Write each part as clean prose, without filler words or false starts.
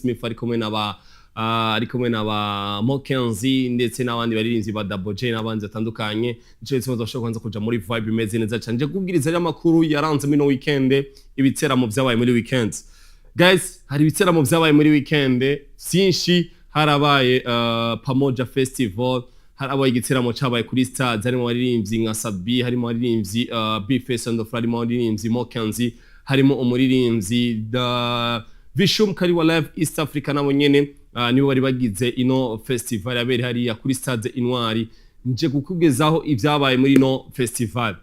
Smith ari kumwe na ba ari kumwe na ba Mokenzi ndetse n'abandi baririmbyi ba Double J n'abandi batandukanye. Nico gituma tudashobora kubanza kuja muri vibe imeze neza cyane. Nje kubwiriza rero amakuru yaranze muri no weekend, ibiteramo vyabaye muri weekend. Guys, hari ibiteramo vyabaye muri weekend vyinshi. Harabaye Pamoja Festival, harabaye igiteramo cabaye kuri stade, harimo abaririmbyi nka Sabi, harimo abaririmbyi B-Face and the Fly, harimo abaririmbyi Mokenzi, harimo umuririmbyi the Vishum Kariwa Live East Africa, nabo nyene nibo bari bagize ino festival yabereye hariya kuri stade Intwari. Nje kukugezaho ivyabaye muri ino festival.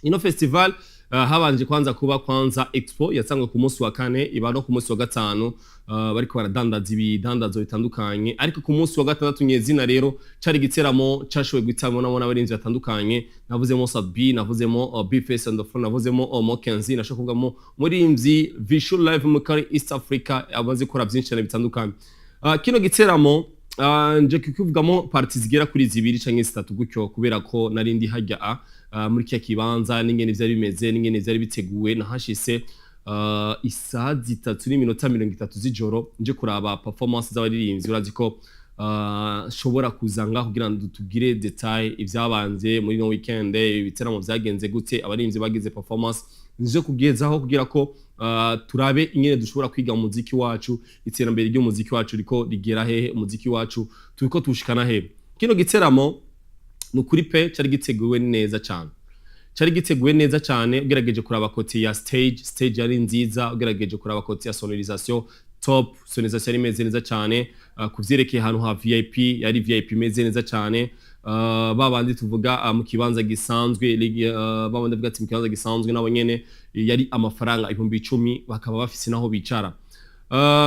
Ino festival habanje kwanza kuba kwanza expo yatangwe ku munsi wa kane, iba no ku munsi wa gatanu, bariko baradandaza ibidandazo bitandukanye. Ariko ku munsi wa gatandatu nyezina rero cari igiteramo cashoboye guhitamwo nabo n'abarinzi batandukanye. Navuzemo Sabi, navuzemo B-Face and the Phone, navuzemo Mokenzi, nashobora kuvugamo umuririmbyi Visual Live Mukari East Africa amaze gukora vyinshi cyane bitandukanye. Kino giteramo nje kukivugamo parties zigera kuri zibiri canke zitatu gutyo, kubera ko nari ndi hajya muri kiya kibanza n'ingene vyari bimeze n'ingene vyari biteguwe. Nahashise isaha 3:30 z'ijoro nje kuraba performance z'abaririmbyi. Urazi ko shobora kuza ngaho kugira ngo tugire détail ivyabanze muri no weekend, ibiteramo vyagenze gute, abaririmbyi bagize performance. Nje kugezaho kugira ko turabe ingene dushobora kwiga umuziki wacu, iterambere ry'umuziki wacu riko rigera hehe, umuziki wacu turiko tushikana hehe. Kino giteramo ni ukuri pe cari giteguwe neza cyane, cari giteguwe neza cyane. Ugerageje kuraba côté ya stage, stage yari nziza. Ugerageje kuraba côté ya sonorisation, top sonorisation yari imeze neza cyane. Kuvyerekeye ahantu ha VIP, yari VIP imeze neza cyane. Babandi tuvuga mu kibanza gisanzwe, babandi bavuga ati mu kibanza gisanzwe nabo nyene yari amafaranga 10,000, bakaba bafise naho bicara.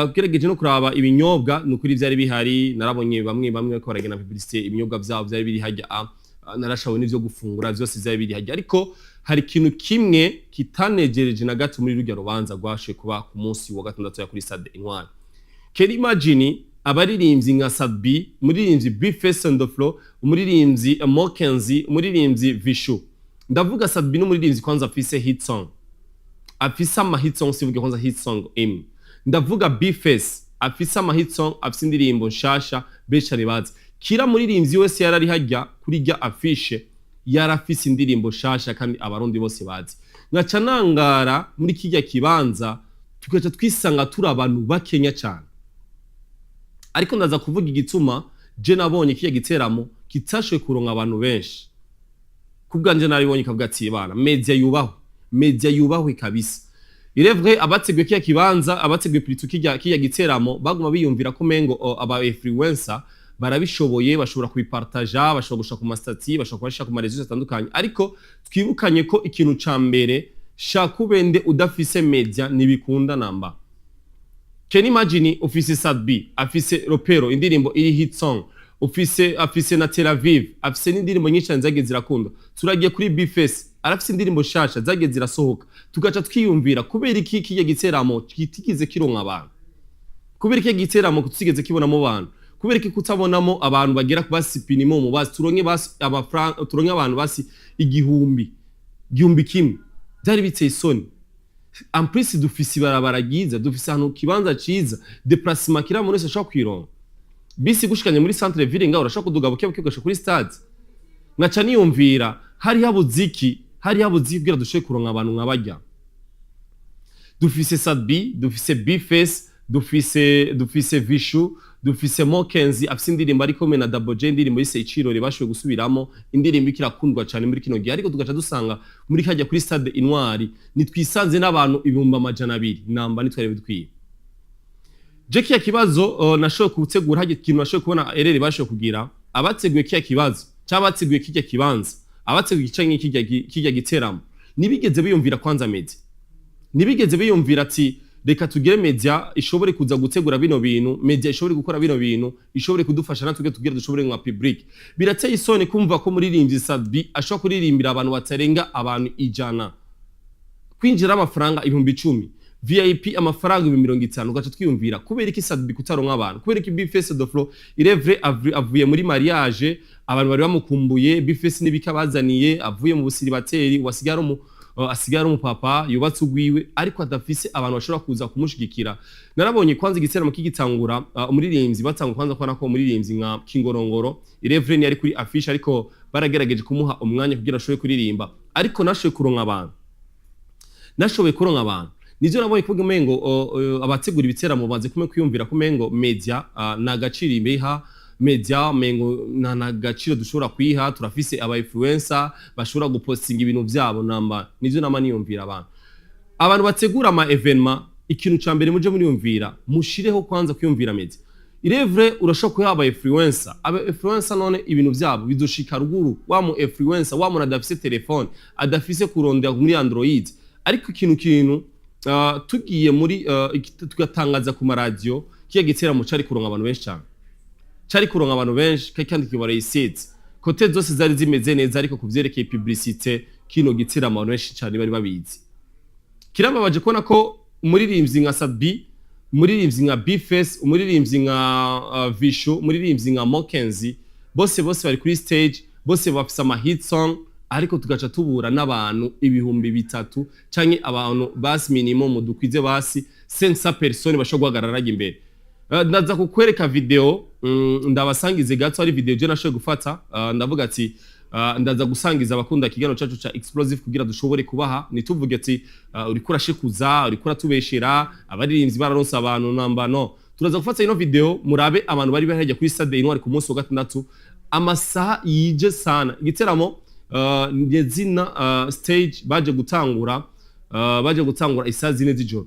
Ugerageje no kuraba ibinyobwa, ni ukuri vyari bihari. Narabonye bamwe bamwe bariko baragena publicité, ibinyobwa vyabo vyari biri harya. Narashawe n'ivyo gufungura vyose vyari biri harya. Ariko hari ikintu kimwe kitanejereje na gato muri rurya rubanza rwashoboye kuba ku munsi wa gatandatu ya kuri stade Intwari. Can you imagine abaririmbyi nka Sadbi, umuririmbyi B-Face on the Floor, umuririmbyi Mokenzi, umuririmbyi Vishu? Ndavuga Sadbi n'umuririmbyi kwanza afise hit song, afise ama hit song, sivuge kwanza hit song imwe. Ndavuga B-Face afise ama hit song, afise indirimbo nshasha benshi cyane bazi. Kira muririmbyi wese yarari hajya kuri rya affiche yarafise indirimbo nshasha kandi Abarundi bose bazi. Nkaca nangara muri kirya kibanza tugaca twisanga turi abantu bakenya cyane. Ariko ndaza kuvuga igituma je nabonye kirya giteramo kitashoboye kuronka abantu benshi. Kubwanje naribonye kavuga ati bana, media yubahwe, media yubahwe kabisa. Il est vrai, abateguye kirya kibanza, abateguye plutôt kirya giteramo, baguma biyumvira ko mengo aba influencer barabishoboye, bashobora kubipartaja, bashobora gushaka ku ma statuts, bashobora kubashaka ku ma réseaux atandukanye. Ariko twibukanye ko ikintu ca mbere shakubende udafise media ntibikunda namba. Can you imagine ufise Sadbi afise Ropero, indirimbo iri hit song, ufise afise na Tel Aviv, afise n'indirimbo nyinshi cyane zagiye zirakunda. Turagiye kuri Bface, arafise indirimbo shasha zagiye zirasohoka. Tugaca twiyumvira kubera iki kirya giteramo kitigize kironka abantu, kubera iki giteramo kutigeze kibonamo abantu, kubera iki kutabonamo abantu bagera ku basi minimum, basi turonke basi amafaranga, turonke abantu basi 1000, 1000. Byari biteye isoni. En plus dufise ibarabara ryiza, dufise ahantu kibanza ciza, déplacement kira muntu wese ashobora kwironka. Bisi gushikanye muri centre ville ngaho, urashobora kuduga buke buke ugashika kuri stade. Nkaca niyumvira hari habuze iki, hari habuze iki kugira dushobore kuronka abantu nka dufise Sadbi, dufise Bface, dufise Vishu, dufise Mokenzi afise indirimbo ari kumwe na Double J, indirimbo yise Icirori bashoboye gusubiramo, indirimbo ikirakundwa cyane muri kino gihe. Ariko tugaca dusanga muri kajya kuri stade Intwari nitwisanze n'abantu 200,000 namba, nitwari bidukwiye. Je kiya kibazo nashoboye gutegura hajya ikintu nashoboye kubona erere bashoboye kugira abateguye kiya kibazo cyangwa abateguye kijya kibanza, abateguye canke kijya giteramo, nibigeze biyumvira kwanza media, nibigeze biyumvira ati reka tugire media ishobore kuza gutegura bino bintu, media ishobore gukora bino bintu, ishobore kudufasha natwe tugire dushobore nka public. Birateye isoni kumva ko muririmbyi Sadbi ashobora kuririmbira abantu batarenga abantu 100, kwinjira amafaranga 10,000, VIP amafaranga 50,000. Ugaca twiyumvira kubera iki Sadbi kutaronka abantu, kubera iki Bface the Flow? Il est vrai, avuye muri mariage, abantu bari bamukumbuye. Bface n'ibika bazaniye avuye mu busiribateri wasigaye ari asigaye ari umupapa yubatse ugwiwe, ariko adafise abantu bashobora kuza kumushigikira. Narabonye kwanza igiteramo kigitangura, umuririmbyi batanga kwanza kubona ko umuririmbyi nka Kingorongoro Irevren yari kuri affiche, ariko baragerageje kumuha umwanya kugira ashobore kuririmba, ariko nashoboye kuronka abantu, nashoboye kuronka abantu. Nivyo nabonye kuvuga umengo abategura ibiteramo baze kumwe kwiyumvira ko umengo media na gaciro imbiha media, mengo na gaciro dushobora kwiha. Turafise aba influencer bashobora gupostinga ibintu vyabo namba. Nivyo nama niyumvira, abantu bategura ama événement, ikintu ca mbere muje muriyumvira, mushireho kwanza kwiyumvira media. Irevre urashobora kuha aba influencer, aba influencer none ibintu vyabo bizoshika ruguru. Wa mu influencer, wa muntu adafise telefone, adafise kurondera muri Android, ariko ikintu tugiye muri tugatangaza ku maradiyo, kiya giteramo cari kuronka abantu benshi cyane, cari kuronka abantu benshi kandi kiba réussite. Côté zose zari zimeze neza, ariko kuvyerekeye publicité, kino giteramo abantu benshi cyane bari babizi. Kirambabaje kubona ko umuririmbyi nka Sabi, umuririmbyi nka Bface, umuririmbyi nka Vishu, umuririmbyi nka Mokenzi, bose bose bari kuri stage, bose bafise ama hit song, ariko tugaca tubura n'abantu 3000 canke abantu basi minimum dukwize basi 500 personnes bashobora guhagarara imbere. Ndaza kukwereka video, ndabasangize gato. Ari video je nashoboye gufata, ndavuga ati ndaza gusangiza abakunda ikiganiro cacu ca Explosive kugira dushobore kubaha, nituvuge ati uriko urashikuza, uriko uratubeshera, abaririmbyi bararonse abantu namba. No turaza gufata ino video murabe abantu bari bahajya kuri stade Intwari ku munsi wa gatandatu, amasaha yije sana. Igiteramo zina stage baje gutangura isaha 4 z'ijoro.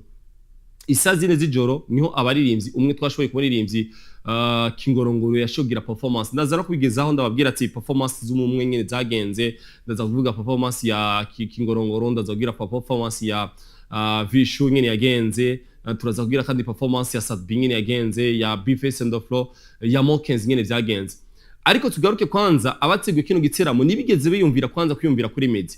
Isaha 4 z'ijoro niho abaririmbyi umwe twashoboye kubona iririmbyi Kingorongoro yashogira performance. Ndaza no kubigezaho, ndababwira ati performance z'umumwe nyene zagenze. Ndaza kuvuga performance ya Kingorongoro, ndaza kugira performance ya Vishu nyene yagenze, turaza kugira kandi performance ya Sadbi nyene yagenze, ya Bface and the Flow, ya Mokens nyene vyagenze. Ariko tugaruke kwanza, abateguye kino giteramo nibigeze biyumvira kwanza kwiyumvira kuri media.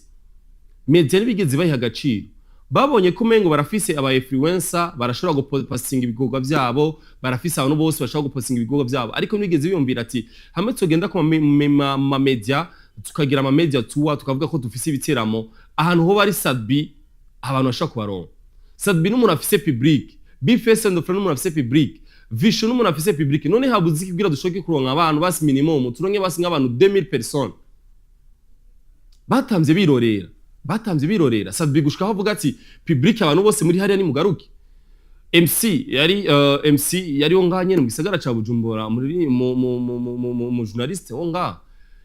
Media ntibigeze bayiha agaciro. Babonye ko umengo barafise aba influencer barashobora gupostinga ibikorwa vyabo, barafise abantu bose bashobora gupostinga ibikorwa vyabo, ariko ntibigeze biyumvira ati hamwe tugenda ku ma media, tukagira ama media tour, tukavuga ko dufise ibiteramo ahantu ho bari Sadbi, abantu bashobora kubaronka. Sadbi n'umuntu afise public, Bface and the Flow n'umuntu afise public, Vishu n'umuntu afise public. None habuze iki kugira dushoke kuronka abantu basi minimum turonke basi nk'abantu 2000 personnes? Batamvye birorera, batamvye birorera. Sadbi gushika aho avuga ati public, abantu bose muri hariya nimugaruke. MC yari wo ngaha nyene mu gisagara ca Bujumbura, muri mu mu mu mu mu, mu, mu journaliste wo ngaha,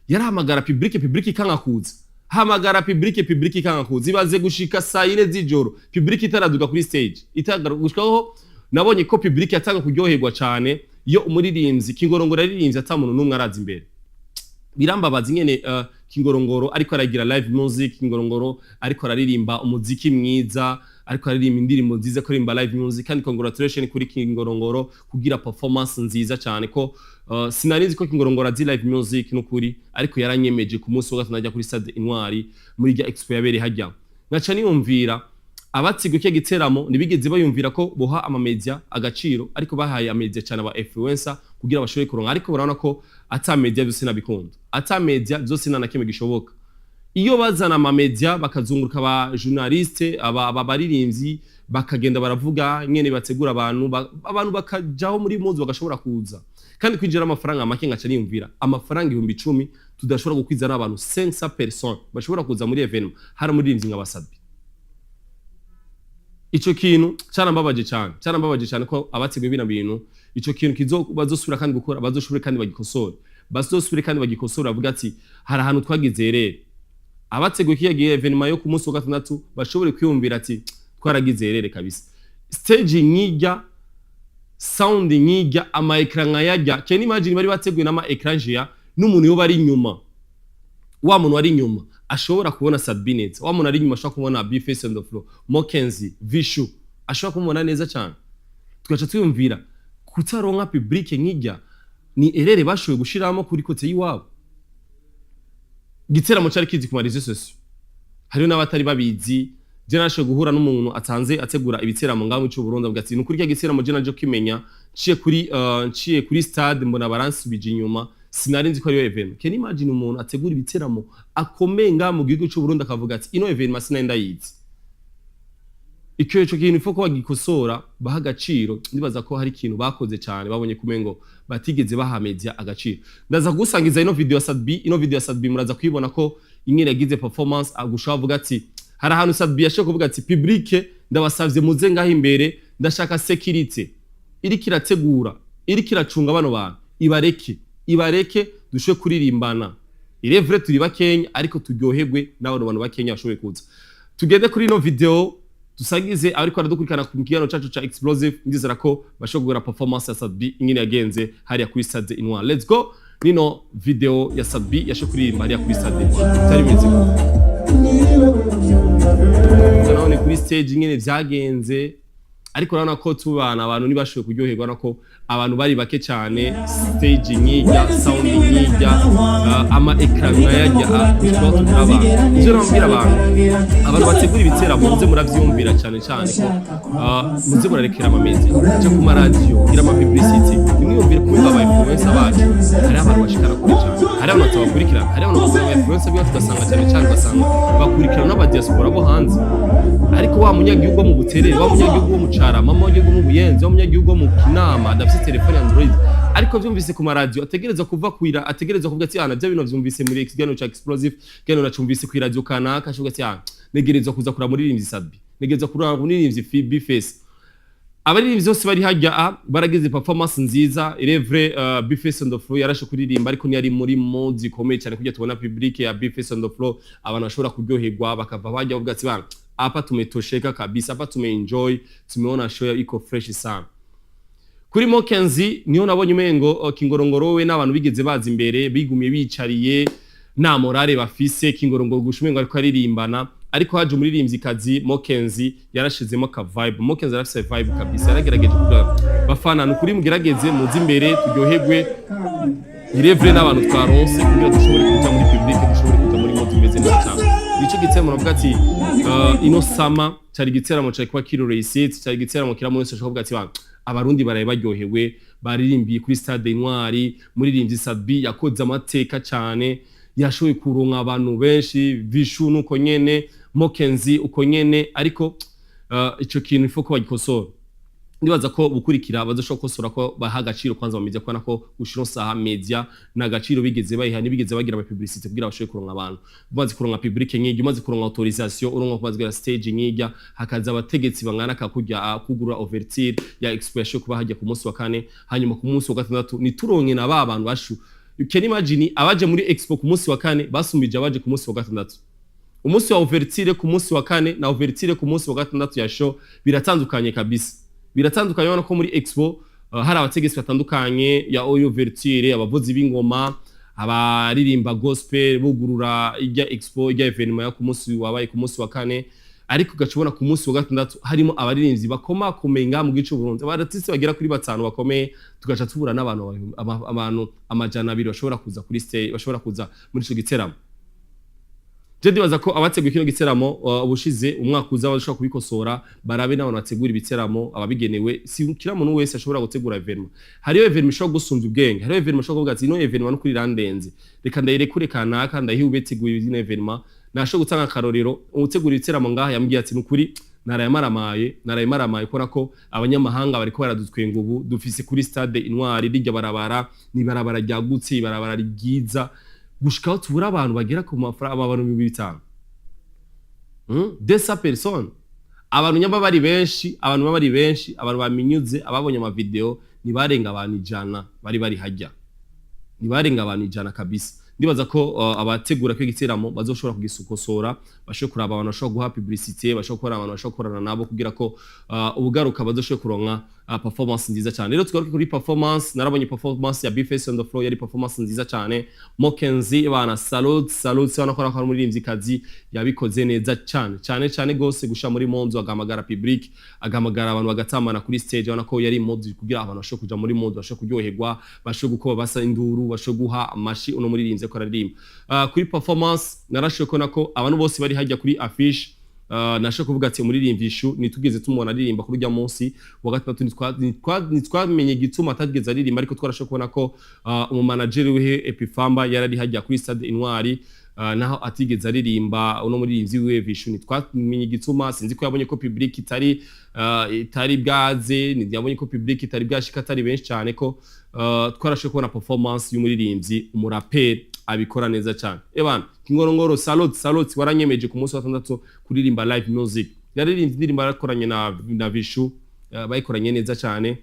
yarahamagara public, public ikanga kuza. Hamagara public, public ikanga kuza. Ibaze gushika saa 4 z'ijoro public itaraduka kuri stage, itagaruka. Gushikaho nabonye ko public yatanga kuryoherwa cane iyo umuririmbyi Kingorongoro yaririmbye ata muntu n'umwe araza imbere. Birambabaza ingene Kingorongoro ariko aragira live music, Kingorongoro ariko araririmba umuziki mwiza, ariko aririmba indirimbo nziza, kuririmba live music. Kandi congratulation kuri Kingorongoro kugira performance nziza cyane, ko sinari nzi ko Kingorongoro azi live music nukuri, ariko yaranyemeje ku munsi wa gatanu ajya kuri stade Intwari muri rya expo yabereye hajya. Ngaca niyumvira abateguye icyo giteramo ntibigeze bayumvira ko boha amamedia agaciro, ariko bahaye amedia cyane aba influencer kugira bashobore kuronka. Ariko barabona ko ata media byose nabikunda, ata media byose nta na kimwe gishoboka. Iyo bazana amamedia bakazunguruka, aba journaliste, aba baririmbyi bakagenda baravuga nyene bategura abantu, abantu bakajaho muri muzi bagashobora kuza kandi kwinjira amafaranga make. Ngaca niyumvira amafaranga 10,000 tudashobora gukwiza n'abantu 500 personnes bashobora kuza muri événement, hari umuririmbyi nka Basabi. Ico kintu cyarambabaje cyane, cyarambabaje cyane ko abateguye bino bintu, ico kintu kizo bazosubira kandi gukora, bazoshobore kandi bagikosore, bazosubire kandi bagikosore, bavuga ati hari ahantu twagize rero. Abateguye kiya gihe événement yo ku munsi wa gatandatu bashobore kwiyumvira ati twaragize erreur kabisa. Stage nkijya, sound nkijya, ama écran nkayajya, can you imagine? Bari bateguye n'ama écran géant, n'umuntu yo bari inyuma, wa muntu wari inyuma ashobora kubona Sadbi neza, wa muntu ari inyuma ashobora kubona Bface on the Floor, Mokenzi, Vishu, ashobora kumubona neza cyane. Tugaca twiyumvira kutaronka public nkijya ni erreur bashoboye gushiramo kuri côté y'iwabo. Igiteramo cari kizi ku ma réseaux sociaux, hariho n'abatari babizi. Je nashoboye guhura n'umuntu atanze ategura ibiteramo ngaho mu Burundi, avuga ati nukuri kya giteramo je naje kimenya nciye kuri stade, mbona baransubije inyuma. Sinari nzi ko ariyo événement. Can you imagine umuntu ategura ibiteramo akomeye ngaha mu gihugu cy'u Burundi akavuga ati ino événement sinari ndayizi? Ico kintu ifo ko bagikosora, baha agaciro. Ndibaza ko hari ikintu bakoze cyane, babonye kumengo batigeze baha media agaciro. Ndaza kugusangiza ino video ya Sat-B. Ino video ya Sat-B muraza kuyibona ko ingene yagize performance, agusha avuga ati hari ahantu Sat-B yashoboye kuvuga ati: "Public, ndabasavye muze ngaho imbere, ndashaka sécurité iriko irategura, iriko iracunga bano bantu, ibareke, ibareke dushobore kuririmbana. Irevre turi bakenya, ariko turyoherwe n'abano bantu bakenya bashoboye kuza." Tugende kuri ino video, dusangize ariko aradukurikirana ku kiganiro cacu ca Explosive. Ndizera ko bashobora kugura performance ya Sat-B ingene yagenze hariya kuri Stade Intwari. Let's go, nino video ya Sat-B yashoboye kuririmba hariya kuri Stade Intwari, byari bimeze gute? Naone kuri stage ingene vyagenze, ariko urabona ko tubana abantu ntibashoboye kuryoherwa nako abantu bari bake cyane. Stage nk'ijya, sound nk'ijya, ama écran nkayajya, gushikaho tubura abantu. Ivyo nababwira abantu, abantu bategura ibiteramo, muze muravyumvira cyane cyane ko muze murarekera ama média, ja ku maradiyo, gira ama publicité. Nimwiyumvire kuba aba influencer bacu, hariho abantu bashikana kure cyane, hariho abantu batabakurikirana, hariho abantu bakora aba influencer biba, tugasanga cyane cyane ugasanga bakurikirana n'aba diaspora bo hanze, ariko wa munyagihugu wo mu Buterere, wa munyagihugu wo mu Carama, wa munyagihugu wo mu Buyenzi, wa munyagihugu wo mu Kinama adafise telefone ya Android, ariko vyumvise ku maradiyo, ategereza kuva kwira, ategereza kuvuga ati: "Ana bya bintu vyumvise muri ikiganiro ca Explosive, kiganiro nacumvise ku radio kanaka," ashoboka ati: "Ah, negerezwa kuza kuraba muririmbyi Sat-B, negerezwa kuraba muririmbyi B-Face." Abaririmbyi bose bari hajya a baragize performance nziza. Irevre B-Face on the Floor yarashe kuririmba, ariko ntiyari muri mode ikomeye cyane kugira tubona public ya B-Face on the Floor, abantu bashobora kuryoherwa bakava bajya bavuga ati: "Bana, hapa tumetosheka kabisa, hapa tumeenjoy, tumeona show iko fresh sana." Kuri Mokenzi niho nabonye umengo Kingorongoro we n'abantu bigeze baza imbere bigumiye bicariye, nta morale bafise. Kingorongoro gusha umengo ariko aririmbana, ariko haje umuririmvyikazi Mokenzi yarashizemo ka vibe. Mokenzi arafise vibe kabisa, yaragerageje kugira bafana nukuri mugerageze muze imbere turyoherwe. Irevre n'abantu twaronse kugira dushobore kuja muri public, dushobore kuja muri mode imeze neza cyane. Nico giteramo navuga ati ino sama cari igiteramo cari kuba kiro réussite, cari igiteramo kira wese ashobora kuvuga ati: "Bana, Abarundi baraye baryohewe, baririmbiye kuri Stade Intwari." Muririmbyi Sat-B yakoze amateka cyane, yashoboye kuronka abantu benshi. Vishu nuko nyene, Mokenzi uko nyene, ariko ico kintu ifo ko bagikosora. Ndibaza ko gukurikira bazoshobora gukosora ko baha agaciro kwanza mu media, kubona ko gushira saha media na gaciro bigeze bayiha, ntibigeze bagira ama publicité kugira bashobore kuronka abantu. Umaze kuronka public nk'irya, umaze kuronka autorisation, uronka kubazwira stage nk'irya, hakaza abategetsi bangana kakujya kugura ouverture ya expo yashoboye kuba hajya ku munsi wa kane, hanyuma ku munsi wa gatandatu nituronke na ba bantu bashu. You can imagine, abaje muri expo ku munsi wa kane basumije abaje ku munsi wa gatandatu. Umunsi wa ouverture ku munsi wa kane na ouverture ku munsi wa gatandatu ya show biratandukanye kabisa, biratandukanye. Ubona ko muri expo hari abategetsi batandukanye ya ouverture, abavuzi b'ingoma, abaririmba gospel bugurura ijya expo, ijya événement ya ku munsi wabaye ku munsi wa kane, ariko ugaca ubona ku munsi wa gatandatu harimo abaririmbyi bakomakomeye ngaha mu gice Burundi, aba artiste bagera kuri batanu bakomeye, tugaca tubura n'abantu abantu 200 bashobora kuza kuri stage, bashobora kuza muri ico giteramo. Je ndibaza ko abateguye kino giteramo ubushize, umwaka uza bashobora kubikosora, barabe n'abantu bategura ibiteramo ababigenewe. Si kila muntu wese ashobora gutegura événement. Hariyo événement ishobora gusumvya ubwenge, hariyo événement ishobora kuvuga ati: "Ino événement nukuri irandenze, reka ndayirekure kanaka, ndayihe ubeteguye ino événement." Nashobora gutanga akarorero, utegura ibiteramo ngaha yambwiye ati: "Nukuri narayamaramaye, narayamaramaye kubona ko abanyamahanga bariko baradutwenga. Ubu dufise kuri Stade Intwari, rirya barabara ni barabara ryagutse, ibarabara ryiza, gushikaho tubura abantu bagera ku mafaranga abantu 5000, 200 personnes." Abantu nyamba bari benshi, abantu baba bari benshi, abantu baminyuze, ababonye ama video, ntibarenga abantu 100 bari bari hajya, ntibarenga abantu 100 kabisa. Ndibaza ko abategura ko igiteramo bazoshobora kugisukosora, bashobora kuraba abantu bashobora guha publicité, bashobora gukora abantu bashobora gukorana nabo kugira ko ubugaruka bazoshobora kuronka performance nziza cyane. Rero tugaruke kuri performance. Narabonye performance ya B-Face on the Floor, yari performance nziza cyane. Mokenzi, bana, salute, salute sana ko ari umuririmvyikazi yabikoze neza cyane cyane cyane gose, gusha muri monzo, agahamagara public, agahamagara abantu bagatamana kuri stage. Ubona ko yari mode kugira abantu bashobore kuja muri mode, bashobore kuryoherwa, bashobore gukoba basa induru, bashobore guha amashi uno muririmbyi ko aririmba. Kuri performance narashoboye kubona ko abantu bose bari hajya kuri affiche. Nasho kuvuga ati umuririmbyi Vichou nitugeze tumubona aririmba kuri urya munsi wa gatandatu, ntitwamenye igituma atageze aririmba, ariko twarashoboye kubona ko umumanageri wiwe Epifamba yarari hajya kuri stade Intwari, naho atigeze aririmba uno muririmbyi wiwe Vichou. Ntitwamenye igituma, sinzi ko yabonye ko public itari bwaze, yabonye ko public itari bwashika, atari benshi cyane, ko twarashoboye kubona performance y'umuririmbyi, umuraperi abikora neza cyane. Ebana Kingorongoro, salute, salute, waranyemeje ku munsi wa gatandatu kuririmba live music. Yaririmbye indirimbo yarakoranye na Vichou, bayikoranye neza cyane.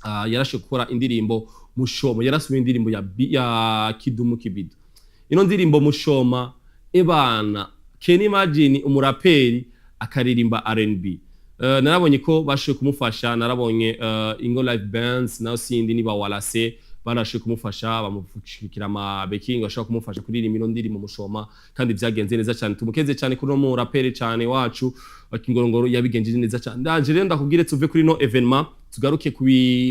Yarashoboye gukora indirimbo Mushoma, yarasubiye indirimbo ya Kidumu Kibido. Ino ndirimbo Mushoma, ebana, can imagine umuraperi akaririmba R&B. Narabonye ko bashoboye kumufasha, narabonye Ingo Live Bands nayo, sindi niba walase barashoboye kumufasha, bamushikira ama backing, bashobora kumufasha kuririmba ino ndirimbo Mushoma, kandi vyagenze neza cyane. Tumukeze cyane kuri no muraperi cyane wacu wa Kingorongoro, yabigenjeje neza cyane. Ndanje rero ndakubwire, tuve kuri no événement, tugaruke ku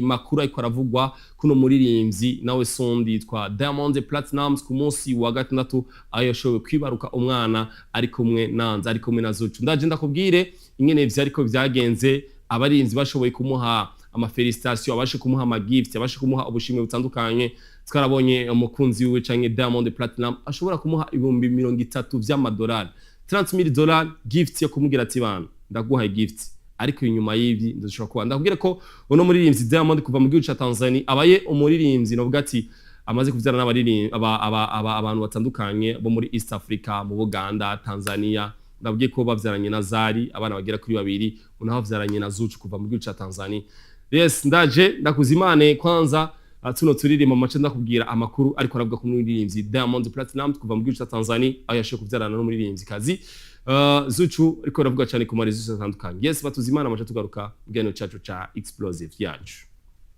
makuru ariko aravugwa kuno muririmbyi nawe sondi yitwa Diamond Platnumz. Ku munsi wa gatandatu aho yashoboye kwibaruka umwana ari kumwe nanze, ari kumwe na Zuchu. Ndaje ndakubwire ingene vyariko vyagenze, abarinzi bashoboye kumuha ama félicitations, abashe kumuha ama gift, abashe kumuha ubushimwe butandukanye. Twarabonye umukunzi wiwe canke Diamond Platinum ashobora kumuha 30,000 vy'amadolari, $30,000 gift yo kumubwira ati: "Bana, ndaguhaye gift, ariko inyuma y'ibi ndashobora kuba." Ndakubwira ko uno muririmbyi Diamond kuva mu gihugu ca Tanzania abaye umuririmbyi novuga ati amaze kuvyara n'abaririmbyi abantu batandukanye bo muri East Africa, mu Buganda, Tanzania. Ndabwiye ko bavyaranye na Zari abana bagera kuri babiri, unaho bavyaranye na Zuchu kuva mu gihugu ca Tanzania. Yes, ndaje ndakuzimane kwanza tuno turirimba mace, ndakubwira amakuru ariko aravuga ku muririmbyi Diamond Platinum kuva mu gihugu ca Tanzania, aho yashoboye kuvyarana n'umuririmbyi kazi Zuchu, ariko aravuga cyane ku ma réseaux atandukanye. Yes, batuzimana amace, tugaruka mu kiganiro cacu ca Explosive yacu.